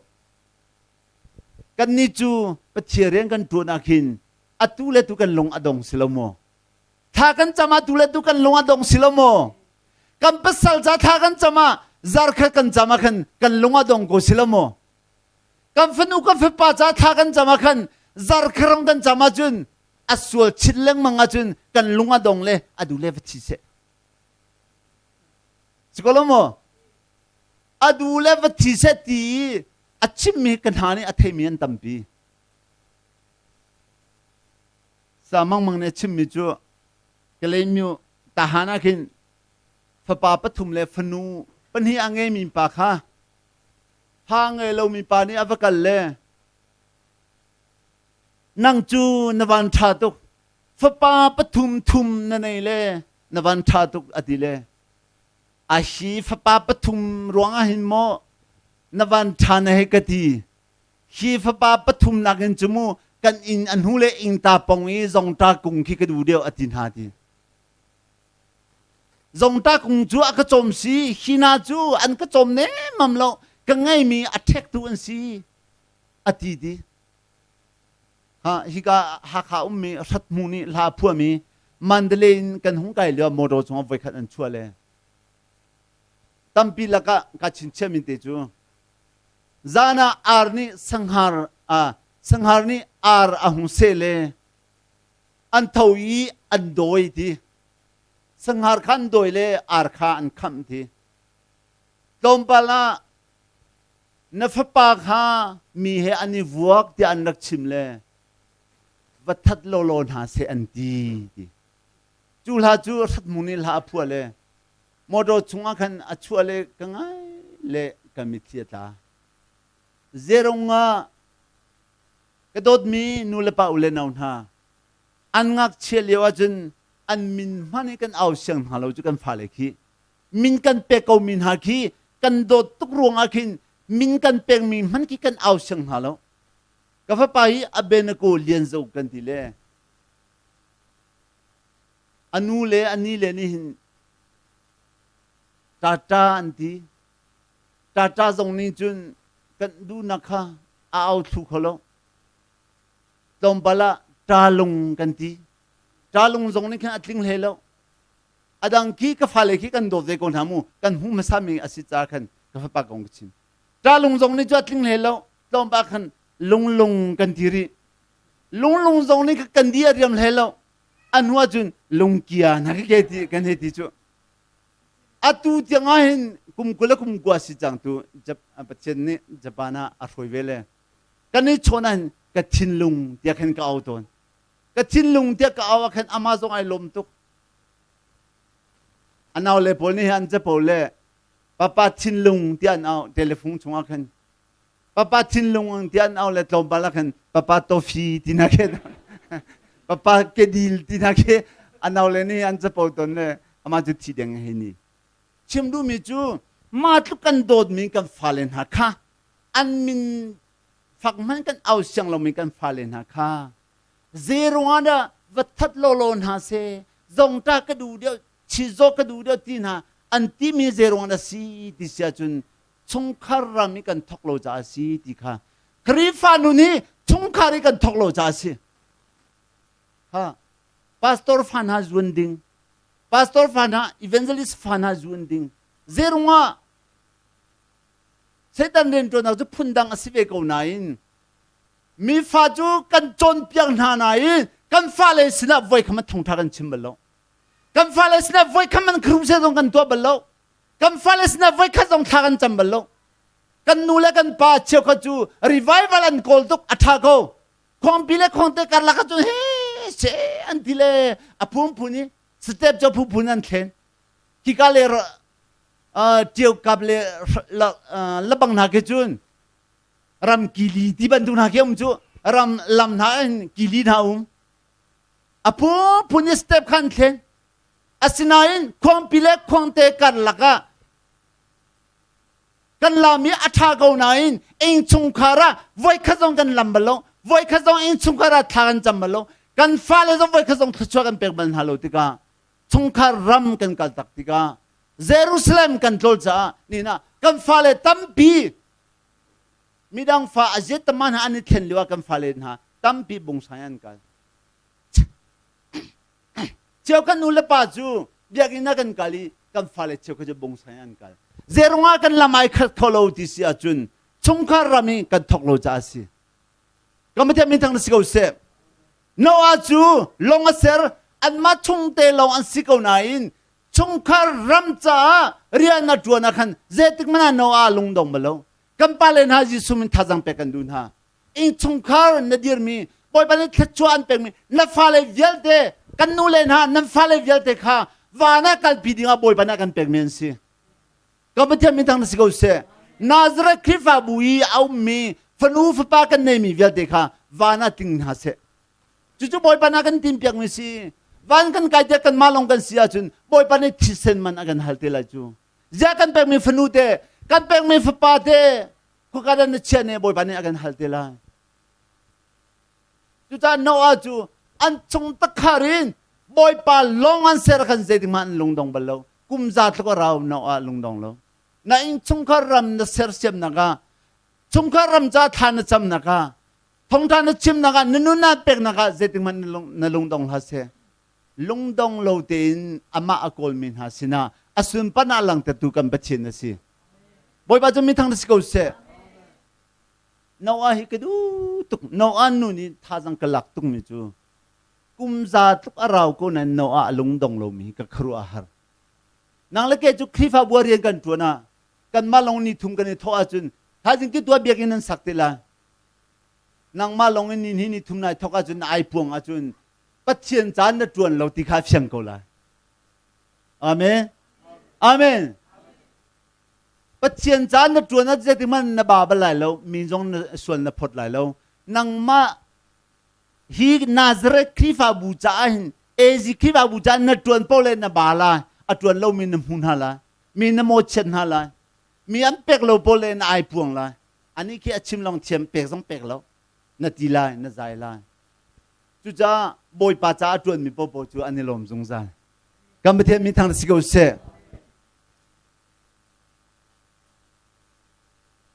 Kannih cu Pathian rian kan ṭuan ah khin atu le tu kan lung a dong si lo maw? Thla kan cam ah tu le tu kan lung a dong si lo maw? Kan pasal ca thla kan cam ah zarkhat kan cam ah khan kan lung a dong ko si lo maw? Kan fanu kan fapa ca thla kan cam ah khan zarkharong kan cam ahcun a sual chin lengmang ahcun kan lung a dong le a du le va thi seh. Si ko lo maw? A du le va thi seh ti i a chimmi ka hna nih a theimi an tampi. Sa mangmang nih a chimmi cu Kalaymyo tahan ah khin fapa pathum le fanu pahnih a ngeimi pa kha fa ngei lomi pa nih a va kal le nang cu na van ṭha tuk fapa pathum thum na nei le na van ṭha tuk a ti le a hi fapa pathum ruangah hin maw na van ṭha na hei ka ti hi fapa pathum nakin cu mu kan inn a hnu le ingta pong i zongta kung khi ka duh deuh a ti hna ti zongta kung cu a ka cawm si hi hna cu an ka cawm nemmam lo ka ngeimi a ṭhektu an si a ti ti ha hika Hakha ummi hrathmu nih hla phuami Mandalay in kan hung kai lio motor chungah voikhat an chuah le tampi lakah ka chinchiah min te cu Zan ah ar nih sanghar sanghar nih ar a hung seh le an tho i an dawi ti. Sanghar kha an dawi le ar kha an khamh ti. Tlawmpal ah na fapa kha mi he an i vuak tiah an rak chim le va that lawlaw hna seh an ti ti. Cu hla cu hratmu nih hla a phuah le motor chungah khan a chuah le ka ngai le ka mitthli a tla. Zerong ah ka dawtmi nu le pa u le nau hna an ngakchia lio ahcun an min hmanh hi kan au siang hna lo cu kan fale khi min kan pek ko mi hna khi kan dawt tuk ruangah khin min kan pekmi hmanh khi kan au siang hna lo ka fapa hi Abenago Lian Zo kan ti le A nu le a ni le nih hin ṭaṭa an ti. Ṭaṭa zong nih cun kan duhnak kha a au thlu kho lo. Tlawmpal ah ṭalung kan ti. Ṭalung zong nih khin a tling hlei lo. A dang khi ka fale khi kan dawt ve ko hna mu. Kan hmuh hmasami a si caah khan ka fapa kong ka chim. Ṭalung zong nih cu a tling hlei lo. Tlawmpal khan lunglung kan ti rih. Lunglung zong nih kan di a riam hlei lo. A hnu ahcun lungkia na ka ke ti kan hei ti cu. Atu tiang ah hin kum 20 le kum 20 si cang tu Pathian nih Japan ah a hruai ve le kan i chawn ah hin ka thinlung tiah khan ka au tawn. Ka thinlung tiah ka au ah khan amah zong ai lawm tuk. A nau le pawl nih an capo le papa thinlung tiah an au telephone chungah khan papa thinlung tiah an au le tlawmpal ah khan papa tofi ti na khe papa kedil ti na khe a nau le nih an capo ton le amah cu thi deng hei ni chim duhmi cu ma tluk kan dawtmi kan fale hna kha an min fak hmanh kan au siang lomi kan fale hna kha zeruang ah dah va that lawlaw hna se zongta ka duh deuh chizaw ka duh deuh ti hna an timi zeruang dah si ti si ahcun chungkhar ram i kan thok lo caah a si ti kha Khrihfa nun hi chungkhar i kan thok lo caah a si. Ha pastor fa hna zuan ding pastor fa hna evangelist fa hna zuan ding zeirungah Satan rianṭuannak cu phundang a si ve ko nain mi fa cu kan cawnpiak hna nain kan fale sinah voikham thawngṭha kan chim bal lo kan fale sinah voikham an crusade zong kan tuah bal lo Kan fale sinah voikhat zong thla kan cam bal lo. Kan nu le kan pa cheukhat cu revival an kawl tuk a ṭha ko. Khawngpi le khawngte karlak ah cun he se an ti le a phunphun i step cu a phunphun an thlen. Khika le. Ṭiaukap le labang hna khi cun ram kili ti bantuk hna khi um cu ram lam hna in kili hna um a phunphun i step khan thlen. Asinain khuangpi le khuangte karlak ah kan lam i a ṭha ko nain innchungkhar ah voikhat zong kan lam bal lo, voikhat zong innchungkhar ah thla kan cam bal lo, kan fale zong voikhat zong thluachuah kan pek bal hna lo tikah chungkhar ram kan kal tak tikah Jerusalem kan tlawl caah nihin ah kan fale tampi midang fa a ziat tama hna an i thlen lio ah kan fale hna tampi bungsai an kal. Cheu kan nu le pa cu biakinn ah kan kal i kan fale cheu kha cu bungsai an kal. Zeirung ah kan lam ai khat kho lo ti si ahcun chungkhar ram i kan thok lo caah a si. Kan Pathian min thang na si ko seh. Noah cu lawng a ser, anmah chungte lawng an si ko nain chungkhar ram caah rian a ṭuan ah khan zeitik hmanh ah Noah lungdong bal lo. Kan pale hna Jesuh min thazaang pek kan duh hna. Innchungkhar na dirmi, Bawipa nih thluachuah an pekmi na fale vialte, kan nu le hna nan fale vialte kha van ah kalpi dingah Bawipa nih a kan pekmi an si. Ka Pathian min thang na si ko seh. Nazareth Khrihfabu i a ummi fanu fapa kan neimi vialte kha van ah tling hna seh. Cucu Bawipa nih a kan tinpiakmi si. Van kan kai tiah kanmah lawng kan si ahcun Bawipa nih thisen man a kan hal te lai cu. Ziah kan pekmi fanu te, kan pekmi fapa te, khuaka dah na chiah ne Bawipa nih a kan hal te lai. Cucaah Noah cu an chung takhar in Bawipa lawng an ser khan zeitik hmanh an lungdong bal lo. Kum za tluk a rau Noah lungdong lo. Na innchungkhar ram na sersiamnak ah, chungkhar ram ca thla na camnak ah, thongtha na chimnak ah, na nun naa peknak ah zeitik hmanh na lungdong hlah seh. Lungdong lo tein amah a kawlmi hna sinah a sunparnak langhtertu kan Pathian a si. Bawipa cu mithang na si ko seh. Noah hi ka duh tuk. Noah nu nih thazang ka lak tukmi cu kum za tluk a rau ko nain Noah a lungdong lomi hi ka khuaruah a har. Nang le kei cu Khrihfabu ah rian kan ṭuan ah kanmah lawng ni thum kan i thawh ahcun thaizing ki tuah biakinn an sak te lai. Nangmah lawng in ni hnih ni thum nai thawk ahcun na ai puang ahcun Pathian caan na ṭuan lo ti kha fiang ko lai. Amen. Amen. Pathian caan na ṭuan ah zeitik hmanh na ba bal lai lo, mi zong na sual na phawt lai lo. Nangmah hi Nazareth Khrihfabu caah hin AZ Khrihfabu caah na ṭuan paoh le na ba lai, a ṭuan lomi na hmu hna lai, mi na mawchiat hna lai, mi an pek lo paoh le na ai puang lai. Anih khi a chim lawng thiam, pek zong pek lo. Na ti lai, na zai lai. Cucaah Bawipa caah a ṭuanmi paohpaoh cu an i lawm zungzal. Kan Pathian min thang si ko seh.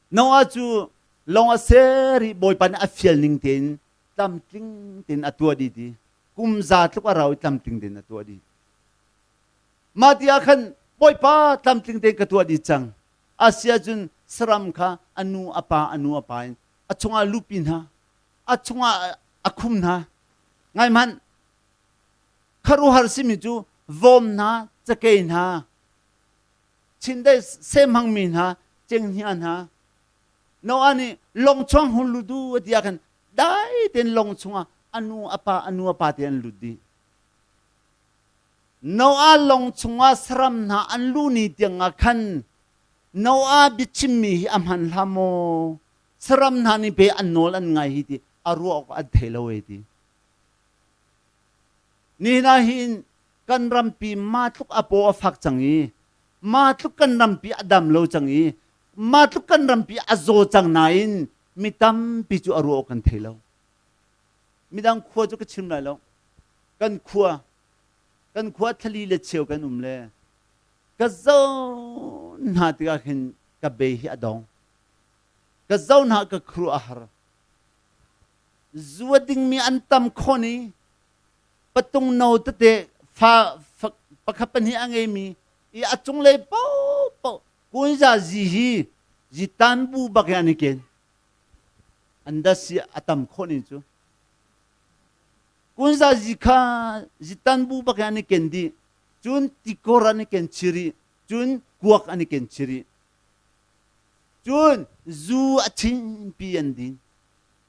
Noah cu lawng a ser i Bawipa nih a fial ning tein tlamtling tein a tuah dih ti kum za tluk a rau i tlamtling tein a tuah dih. Mah ti ah khan Bawipa tlamtling tein ka tuah dih cang. Asia cun saram kha a nu a pa a nu a pa in a chungah lupi hna a chungah a khum hna. Ngai hmanh kharuhar simi cu vom hna cakei hna chindeih sehmangmi hna cenghngia hna Noah nih lawng chuang hun lut u a ti ah khan dai tein lawng chungah a nu a pa a nu a pa te an lut dih. Noah lawng chungah saram hna an lu ni tiang ah khan Noah biachimmi hi a hman hlah maw? Saram hna nih pe an nawl an ngai hi ti a ruah awk an thei lo ei ti. Nihin ah hin kan rampi mah tluk a paw a fak cang i mah tluk kan rampi a dam lo cang i mah tluk kan rampi a zaw cang nain mi tampi cu a ruah awk kan thei lo. Midang khua cu ka chim lai lo. Kan khua kan khua thlali le cheu kan um le ka zoh hna tikah khin ka bei hi a dong. Ka zoh hna ka khuaruah a har. Zu a dingmi an tam khon i patung no tete fa pakhat pahnih a ngeimi i a cunglei paohpaoh kunza zi hi zitan bu bak in an i ken. An das i a tam khawh ning cu. Kunza zi kha zitan bu bak in an i ken dih. Cun tikor an i ken chiri. Cun kuak an i ken chiri. Cun zu a chinpi an din.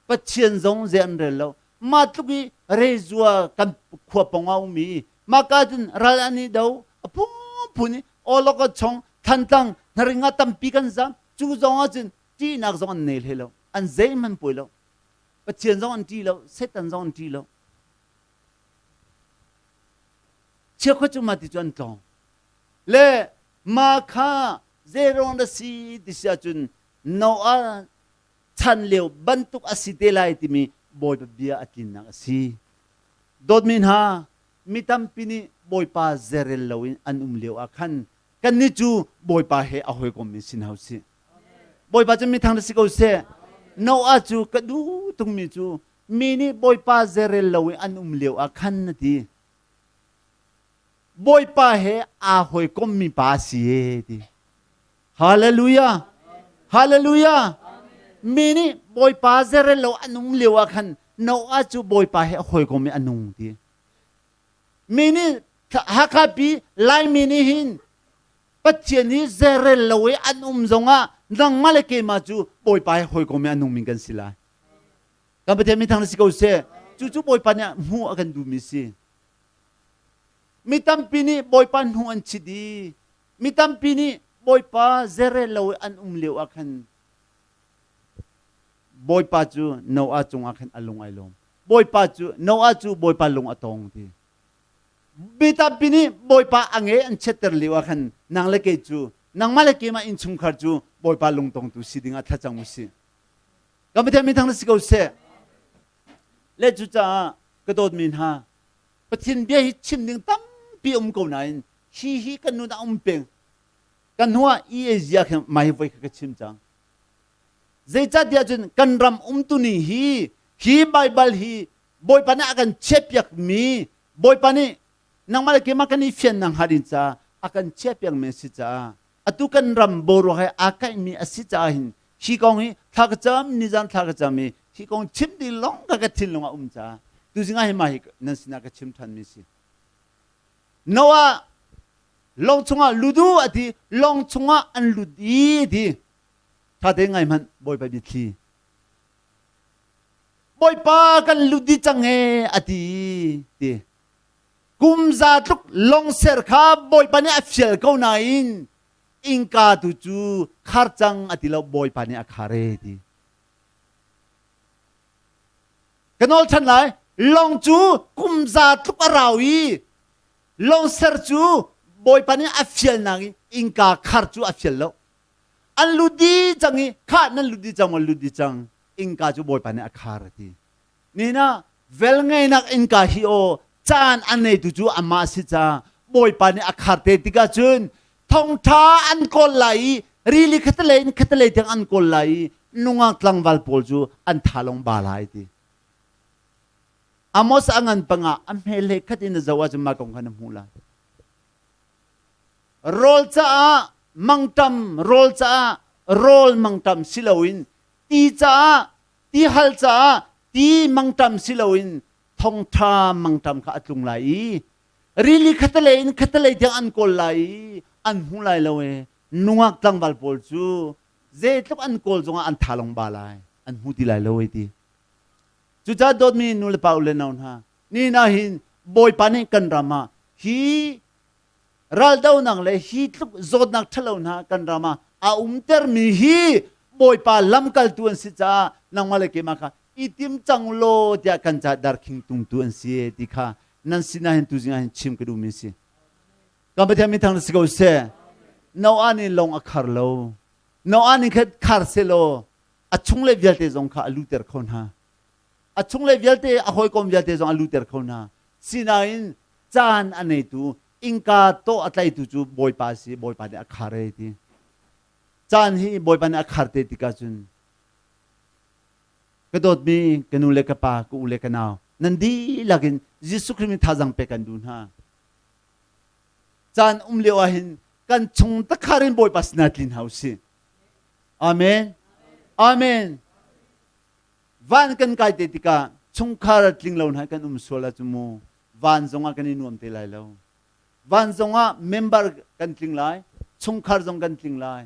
Pathian zong zei an rel lo. Mah tluk i rezua kan khua pawng ah ummi mah ka cun ral an i do a phunphun i awlok a chong Thantlang Hnaring ah tampi kan zam. Cu zong ahcun ṭihnak zong an nei hlei lo. An zeihmanh puai lo. Pathian zong an ṭih lo. Satan zong an ṭih lo. Chiakhua cu mah ti cu an tlawng. Le mah kha zeiruang dah si ti si ahcun Noah chan lio bantuk a si te lai timi Bawipa bia a tlinnak a si. Dawtmi hna, mi tampi nih Bawipa zerel loin an um lio ah khan kannih cu Bawipa he a hawikommi sin hau sih. Bawipa cu mithang na si ko seh. Noah cu ka duh tungmi cu mi nih Bawipa zerel loin an um lio ah khan na ti. Bawipa he aa hawikommi pa a si e ti. Hallelujah! Hallelujah! Mi nih Bawipa zerel lo an um lio ah khan Noah cu Bawipa he a hawikom i a nung ti. Mi nih Hakha pi Laimi nih hin Pathian hi zerel lo i an um zongah nangmah le keimah cu Bawipa he hawikom i a nungmi kan si lai. Kan Pathian min thang na si ko seh. Cucu Bawipa nih hmuh a kan duhmi si. Mi tampi nih Bawipa hnu an chit i mi tampi nih Bawipa zerel lo i an um lio ah khan Bawipa cu Noah cungah khan a lung ai lawm. Bawipa cu Noah cu Bawipa lung a tong ti. Mi tampi nih Bawipa a nge an chiatter lio ah khan nang le kei cu nangmah le keimah innchungkhar cu Bawipa lungtongtu si dingah thlacam u sih. Kan Pathian min thang na si ko seh. Le cucaah ka dawtmi hna Pathian bia hi chim ding tampi um ko nain hi hi kan nun ah um peng. Kan hnu ah EAsia khin mai voi kha ka chim cang. Zeicahtiah cun kan ram umtu ning hi hi Baibal hi Bawipa nih a kan chiahpiakmi Bawipa nih nangmah le keimah kan i fian nakhnga ding caah a kan chiahpiakmi a si caah atu kan ram boruak he aa kaihmi a si caah hin hi kong hi thla ka cam nizan thla ka cam i hi kong chim ding lawng ka ka thinlung a um caah tuzing ah hi mah hi nan sinah ka chim ṭhanmi si. Noah lawng chungah lut u a ti lawng chungah an lut i ti ṭha tein ngai hmanh Bawipa biathli Bawipa kan lut dih cang e a ti ti kum za tluk lawng ser kha Bawipa nih a fial ko nain innka tu cu khar cang a ti lo Bawipa nih a khar e ti Ka nawl ṭhan lai. Lawng cu kum za tluk a rau i lawng ser cu Bawipa nih a fialnak in innka khar cu a fial lo. An lut dih cang i khah nan lut dih cang maw lut dih cang innka cu Bawipa nih a khar a ti. Nihin ah velngeihnak innka hi aw caan a neitu cu amah a si caah Bawipa nih a khar te tikah cun thongṭha an kawl lai i rili khatalei in khatalei tiang an kawl lai i nungak tlangval pawl cu an tha lawng ba lai ti. Amos a ngan pangah a hmel he khat in a zoh ahcun mah kong kha na hmuh lai. Rawl caah mangṭam rawl caah rawl mangṭam si loin ti caah ti hal caah ti mangṭam si loin thongṭha mangṭam kha a tlung lai i rili khatalei in khatalei tiang an kawl lai i an hmu lai lo e nungak tlangval pawl cu zeitluk an kawl zongah an tha long ba lai an hmu ti lai lo ei ti cucaah dawtmi nu le pa u le nau hna ni na hin bawipa nih kan ram ah hi raldonak le hi tluk zawtnak ṭhalo hna kan ram ah a umtermi hi Bawipa lamkaltu an si caah nangmah le keimah kha i tim cang law tiah kan caah darkhing tungtu an si ti kha nan sinah hin tuzing ah hin chim ka duhmi si. Kan Pathian min thang si ko seh. Noah nih lawng a khar lo. Noah nih khat khar selaw a chungle vialte zong kha a luter kho hna. A chungle vialte a hawikom vialte zong a luter kho hna. Sinain caan a neitu innka tawh a tlaitu cu Bawipa a si Bawipa nih a khar ei ti caan hi Bawipa nih a khar te tikah cun ka dawtmi ka nu le ka pa ka u le ka nau nan dihlak in Jesuh Khrih min thazaang pek kan duh hna caan um lio ah hin kan chung takhar in Bawipa sinah tlin hau si Amen Amen van kan kai te tikah chungkhar tling lo hna kan um sual ahcun mu van zongah kan i nuam te lai lo. Van zongah member kan tling lai, chungkhar zong kan tling lai.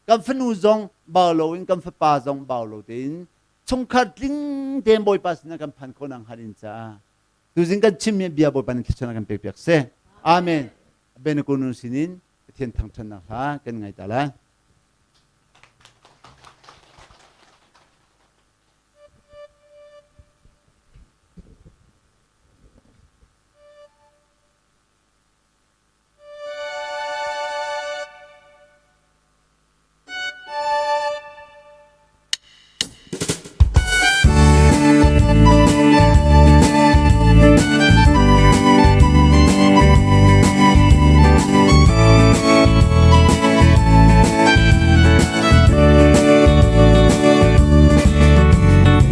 Kan fanu zong bau loin kan fapa zong bau lo tein chungkhar tling tein Bawipa sinah kan phan khawh nak hnga ding caah tuzing kan chimmi bia Bawipa nih thluachuah kan pek piak seh. Amen. Benakunu sinin. Pathian thangṭhatnak hla kan ngai ta lai.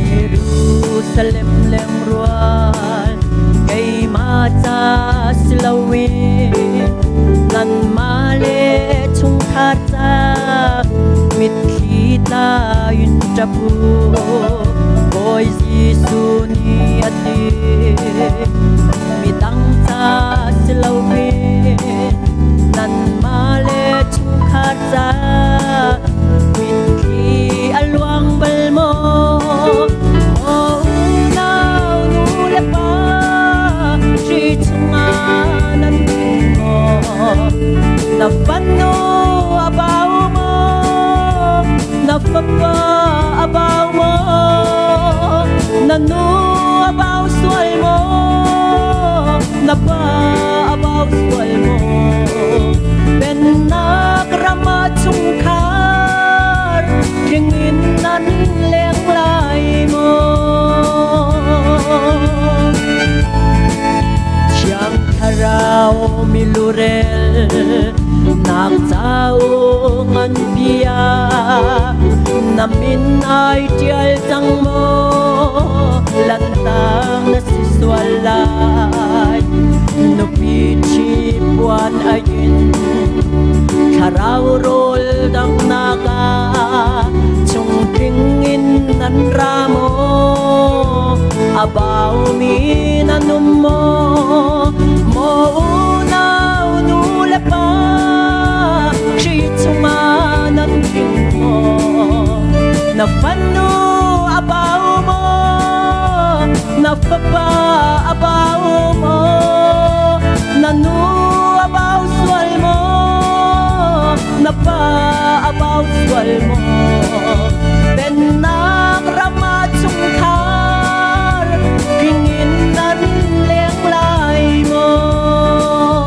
Jerusalem lengrual keimah ca si loin nanmah le chungkhar ca mitthli tla in ṭap u. Bawi Jesuh nih a ti. Midang ca si loin nanmah le chungkhar ca mitthli a luang bal maw? Maw unau nu le pa hri chungah nan tling maw? Na fanu a bau maw? Na fapa a bau maw? Na nu a bau sual maw? Na pa a bau sual maw? Pennak ram ah chungkhar tling in nan leng lai maw? Thiang Thlarau milurel nak cauk nganpi ah na min ai ṭial cang maw? Lantak na si sual lai. Nupi ṭhi puan ai in thlarau rawl danghnak ah chungtling in nan ra maw? A baumi nan um maw? Maw unau nu le pa Khrih chungah nan tling maw? Na fanu a bau maw? Na fapa a bau maw? Na nu a bau sual maw? Na pa a bau sual maw? Pennak ram ah chungkhar tling in nan leng lai maw?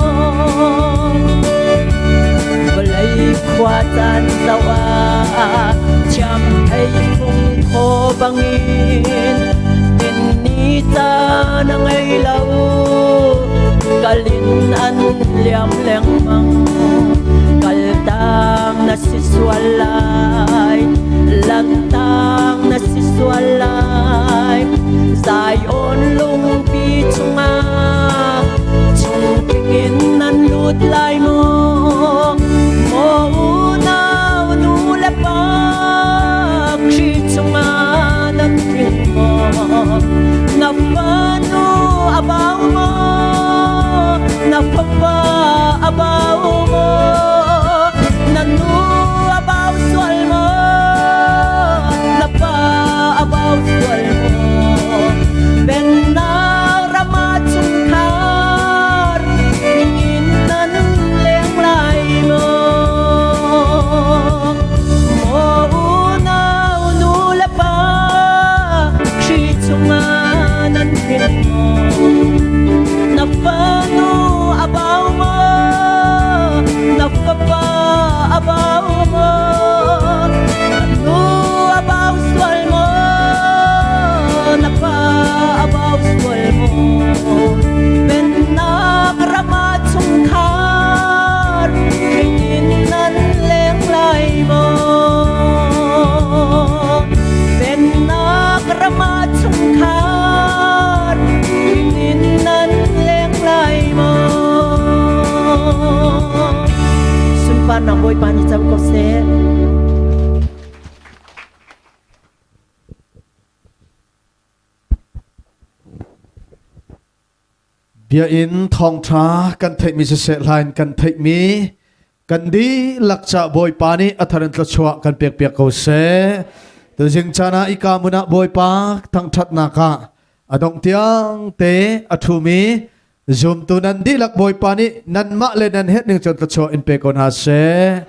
Vawlei khua caan zoh ah thiam thei fung khaw bangin tinni caan a ngei lo kalin an liam lengmang kaltang na si sual lai lantang na si sual lai Zion lungpi chungah chungtling in nan lut lai maw maw unau nu le pa Khrih chungah nan tling maw na fanu a bau maw na fapa a bau maw na nu a bau sual maw na pa a bau sual maw Pennak ram ah chungkhar in nan leng lai maw Maw unau nu le pa Khrih chungah nan tling maw Na fanu a bau maw Na fapa a bau maw Na nu a bau sual maw Na pa a bau sual maw Pennak ram ah chungkhar tling in nan leng lai maw Pennak ram ah chungkhar tling in nan leng lai maw Sunparnak Bawipa nih co ko seh. Bia in thawngṭha kan theihmi siseh hlain kan theihmi kan dihlak ca Bawipa nih a thar in thluachuah kan pekpiak ko seh. Tuzing caan ah ika hmun ah Bawipa thangṭhatnak ah a dongh tiang te a ṭhumi. Zumtu nan dihlak Bawipa nih nanmah le nan herh ning cun thluachuah in pe ko hna seh.